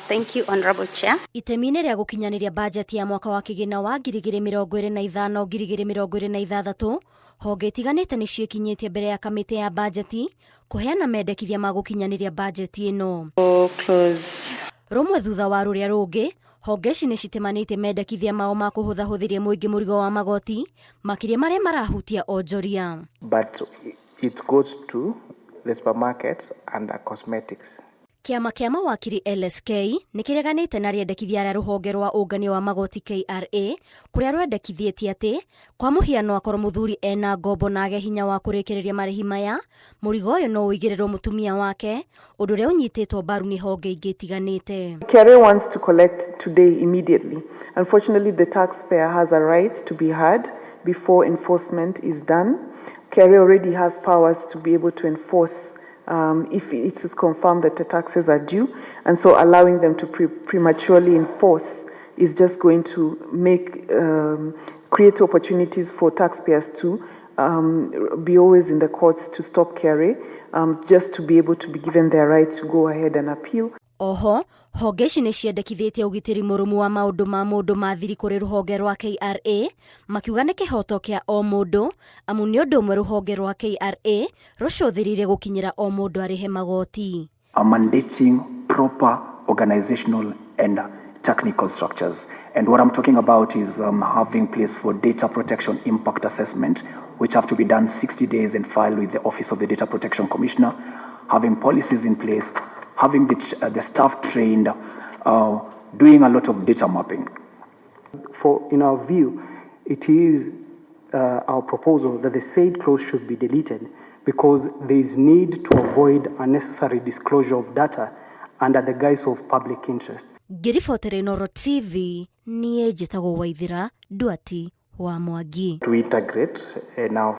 Thank you, Honorable Chair. Itemi-inĩ rĩa gũkinyanĩria bajeti ya mwaka wa kĩgĩna wa 2025 2026, honge itiganĩte nĩ ciĩkinyĩtie mbere ya kamĩtĩ ya bajeti kũheana mendekithia ma gũkinyanĩria bajeti ĩno. Clause. Rũmwe thutha wa rũrĩa rũngĩ, honge ici nĩ citemanĩtie mendekithia mao ma kũhũthahũthĩria mũingĩ mũrigo wa magoti, makĩria marĩa marahutia onjoria. But it goes to the supermarket and the cosmetics. Kĩama kĩa mawakiri LSK nĩ kĩreganĩte na rĩendekithia rĩa rũhonge rwa ũngania wa magoti KRA kũrĩa rwendekithĩtie atĩ kwa mũhiano akorwo mũthuri ena ngombo na age hinya wa kũrĩkĩrĩria marĩhi maya, mũrigo ũyũ no ũigĩrĩrwo mũtumia wake, ũndũ ũrĩa ũnyitĩtwo mbaru nĩ honge ingĩ itiganĩte. KRA wants to collect today immediately. Unfortunately, the taxpayer has a right to be heard before enforcement is done. KRA already has powers to be able to enforce if it is confirmed that the taxes are due, and so allowing them to prematurely enforce is just going to create opportunities for taxpayers to be always in the courts to stop KRA, just to be able to be given their right to go ahead and appeal. Oho, honge ici nĩ ciendekithĩtie ũgitĩri mũrũmu wa maũndũ ma mũndũ ma thiri kũrĩ rũhonge rwa KRA, makiuga nĩ kĩhoto kĩa o mũndũ, amu nĩ ũndũ ũmwe rũhonge rwa KRA rũcũthĩrĩirie gũkinyĩra o mũndũ arĩhe magoti. Are mandating proper organizational and technical structures. And what I'm talking about is having place for data protection impact assessment, which have to be done 60 days and filed with the Office of the Data Protection Commissioner, having policies in place, having the staff trained, doing a lot of data mapping. For, in our view, it is our proposal that the said clause should be deleted because there is need to avoid unnecessary disclosure of data under the guise of public interest. Ngĩribotera Inooro TV, niĩ njĩtagwo Waithĩra Nduati wa Mwangi. To integrate now.